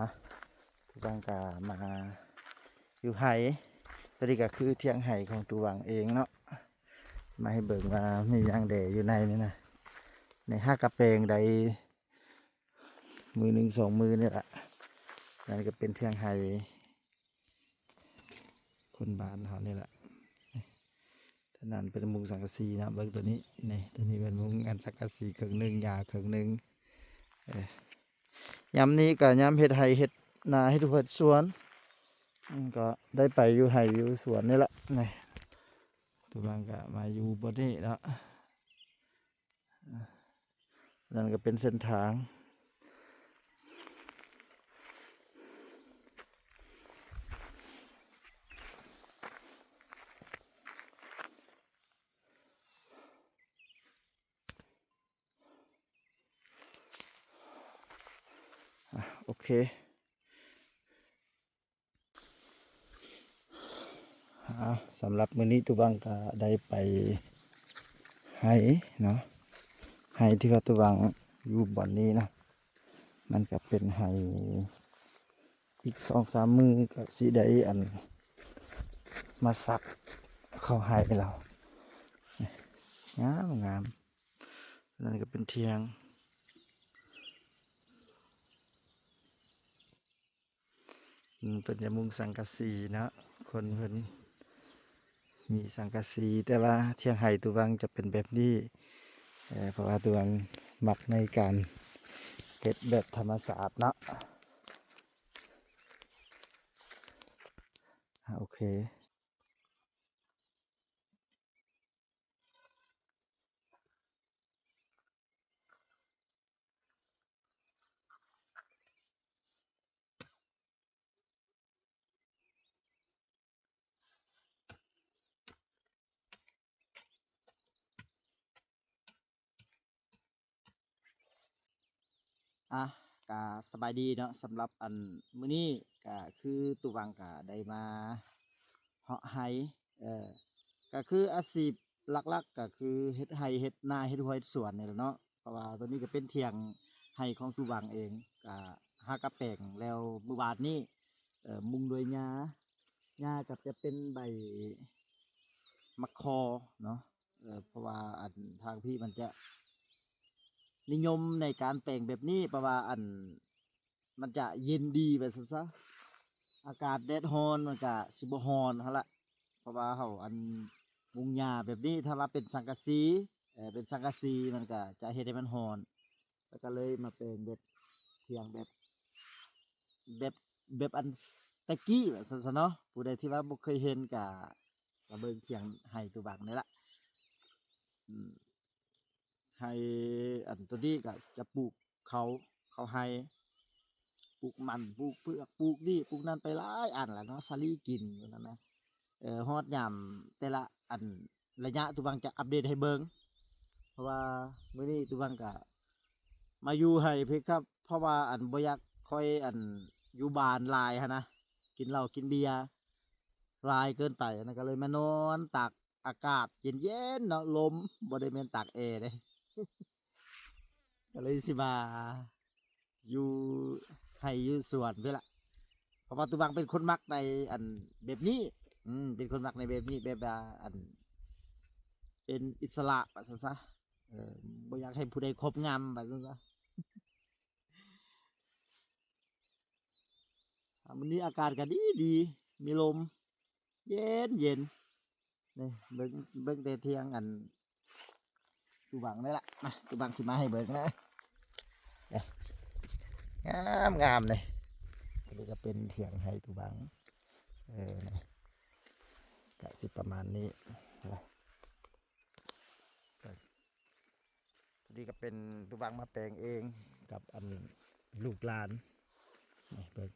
ຮະ ຕູວັງກະມາຢູ່ໄຮ່ ໂຕນີ້ກະຄືຖຽງໄຮ່ຂອງຕູວັງເອງເນາະ ມາໃຫ້ເບິ່ງວ່າມີຫຍັງແດ່ຢູ່ໃນນີ້ນະ ໃນຫາກະແປງໄດ້ມື້ໜຶ່ງສອງມື້ນີ້ລະ ນັ້ນກະເປັນຖຽງໄຮ່ ຄົນບ້ານເຮົານີ້ແຫຼະ ທາງນັ້ນເປັນມຸງສັງກະສີເນາະ ເບິ່ງໂຕນີ້ ນີ້ ໂຕນີ້ເປັນມຸງອັນສັງກະສີເຄິ່ງໜຶ່ງ ຫຍ້າເຄິ່ງໜຶ່ງ ເອີ ຍາມນີ້ກະຍາມເຮັດໄຮ່ເຮັດນາ ເຮັດຮົ້ວເຮັດສວນ ອືມ ກະໄດ້ໄປຢູ່ໄຮ່ຢູ່ສວນນີ້ແຫຼະ ນີ້ ຕາງກະມາຢູ່ບ່ອນນີ້ເນາະ. ນັ້ນກະເປັນເສັ້ນທາງ ອາ ໂອເຄ. ອາ ສຳລັບມື້ນີ້ຕູວັງກະໄດ້ໄປໄຮ່ເນາະ ໄຮ່ທີ່ວ່າຕູວັງຢູ່ບ່ອນນີ້ເນາະ ມັນກະເປັນໄຮ່ ອີກສອງສາມມື້ກະຊິໄດ້ອັນ ມາສັກເຂົ້າໄຮ່ແລ້ວ ງາມໆ ນັ້ນກະເປັນຖຽງ ອືມ ເພິ່ນຈະມຸງສັງກະສີເນາະ ຄົນເພິ່ນມີສັງກະສີ ແຕ່ວ່າຖຽງໄຮ່ຕູວັງຈະເປັນແບບນີ້ ເພາະວ່າຕູວັງມັກໃນການເຮັດແບບທຳມະຊາດເນາະ ອາ ໂອເຄ. ອາ ກະສະບາຍດີເນາະ ສຳລັບອັນມື້ນີ້ກະຄືຕູວັງກະໄດ້ມາເຫາະໄຮ່ ເອີ ກະຄືອາຊີບຫຼັກໆກະຄືເຮັດໄຮ່ເຮັດນາ ເຮັດຮົ້ວເຮັດສວນນີ້ແຫຼະເນາະ ເພາະວ່າໂຕນີ້ກະເປັນຖຽງໄຮ່ຂອງຕູວັງເອງ ກະຫາກະແປງແລ້ວມື້ວານນີ້ ເອີ ມຸງດ້ວຍຫຍ້າ ຫຍ້າກະຈະເປັນໃບໝາກຄໍ່ເນາະ ເພາະວ່າອັນທາງພີ້ມັນຈະນິຍົມໃນການແປງແບບນີ້ ເພາະວ່າອັນມັນຈະເຢັນດີວ່າຊັ້ນຊະ ອາກາດແດດຮ້ອນມັນກະຊິບໍ່ຮ້ອນຫັ້ນລະ ເພາະວ່າເຮົາອັນມຸງຫຍ້າແບບນີ້ ຖ້າວ່າເປັນສັງກະສີ ເປັນສັງກະສີມັນກະຈະເຮັດໃຫ້ມັນຮ້ອນ ແລ້ວກະເລີຍມາແປງແບບຖຽງແບບ ແບບ ແບບອັນແຕ່ກີ້ວ່າຊັ້ນຊະເນາະ ຜູ້ໃດທີ່ວ່າບໍ່ເຄີຍເຫັນກະ ກະເບິ່ງຖຽງໄຮ່ຕູວັງນີ້ລະ ອືມ ໄຮ່ ອັນໂຕນີ້ກະຈະປູກເຂົ້າ ເຂົ້າໄຮ່ ປູກມັນ ປູກເຜືອກ ປູກນີ້ ປູກນັ້ນໄປຫຼາຍອັນລະເນາະ ສາລີກິນຢູ່ນັ້ນນະ ເອີ ຮອດຍາມແຕ່ລະອັນ ໄລຍະຕູວັງຈະອັບເດດໃຫ້ເບິ່ງ ເພາະວ່າມື້ນີ້ຕູວັງກະມາຢູ່ໄຮ່ພີ້ຄັບ ເພາະວ່າອັນບໍ່ຢາກຄ່ອຍອັນຢູ່ບ້ານຫຼາຍຫັ້ນນະ ກິນເຫຼົ້າກິນເບຍຫຼາຍເກີນໄປ ອັນນັ້ນກະເລີຍມານອນຕາກອາກາດເຢັນໆເນາະ ລົມ ບໍ່ໄດ້ແມ່ນຕາກແອເດ້ ກະເລີຍຊິມາ ຢູ່ໄຮ່ຢູ່ສວນພຸ້ນລະ ເພາະວ່າຕູວັງເປັນຄົນມັກໃນອັນແບບນີ້ ອືມ ເປັນຄົນມັກໃນແບບນີ້ ແບບວ່າອັນເປັນອິດສະຫຼະວ່າຊັ້ນຊະ ເອີ ບໍ່ຢາກໃຫ້ຜູ້ໃດຄອບງຳວ່າຊັ້ນຊະ ອາ ມື້ນີ້ອາກາດກະດີດີ ມີລົມ ເຢັນໆ ນີ້ເບິ່ງ ເບິ່ງແຕ່ຖຽງອັນຕູວັງນີ້ລະ ມາ ຕູວັງຊິມາໃຫ້ເບິ່ງນະ ນີ້ ງາມໆ ນີ້ ອັນນີ້ກະເປັນຖຽງໄຮ່ຕູວັງ ເອີ ນີ້ ກະຊິປະມານນີ້ນະ. ໂຕນີ້ກະເປັນຕູວັງມາແປງເອງກັບອັນລູກຫຼານ ນີ້ເບິ່ງ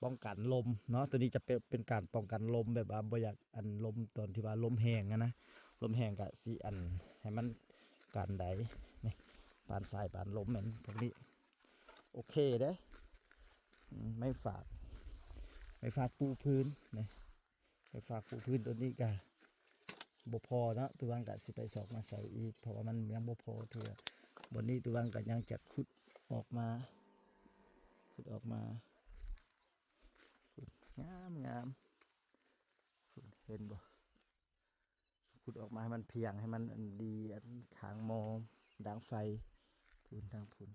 ປ້ອງກັນລົມເນາະ ໂຕນີ້ຈະເປັນ ເປັນການປ້ອງກັນລົມ ແບບວ່າບໍ່ຢາກອັນລົມ ຕອນທີ່ວ່າລົມແຮງຫັ້ນນະ ລົມແຮງກະຊິອັນໃຫ້ມັນກັນໄດ້ ນີ້ ປານສາຍປານລົມແມ່ນພວກນີ້ ໂອເຄເດ້ ອືມ ໄມ້ຟາກ ໄມ້ຟາກປູພື້ນນີ້ ໄມ້ຟາກປູພື້ນໂຕນີ້ກະບໍ່ພໍເນາະ ຕູວັງກະຊິໄປຊອກມາໃສ່ອີກ ເພາະວ່າມັນຍັງບໍ່ພໍເທື່ອ ບ່ອນນີ້ຕູວັງກະຍັງຈະຂຸດອອກມາ ຂຸດ ອອກມາ ພຸ້ນ ງາມໆ ພຸ້ນ ເຫັນບໍ່? ຂຸດອອກມາໃຫ້ມັນພຽງ ໃຫ້ມັນອັນດີ ອັນຂ້າງໝໍ້ດັງໄຟ ພຸ້ນ ທາງພຸ້ນ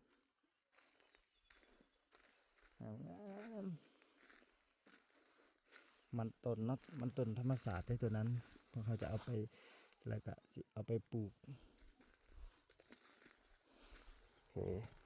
ງາມໆ ມັນຕົ້ນເນາະ ມັນຕົ້ນທຳມະຊາດເດ້ຕົວນັ້ນ ພວກເຮົາຈະເອົາໄປ ແລ້ວກະຊິເອົາໄປປູກ ໂອເຄ.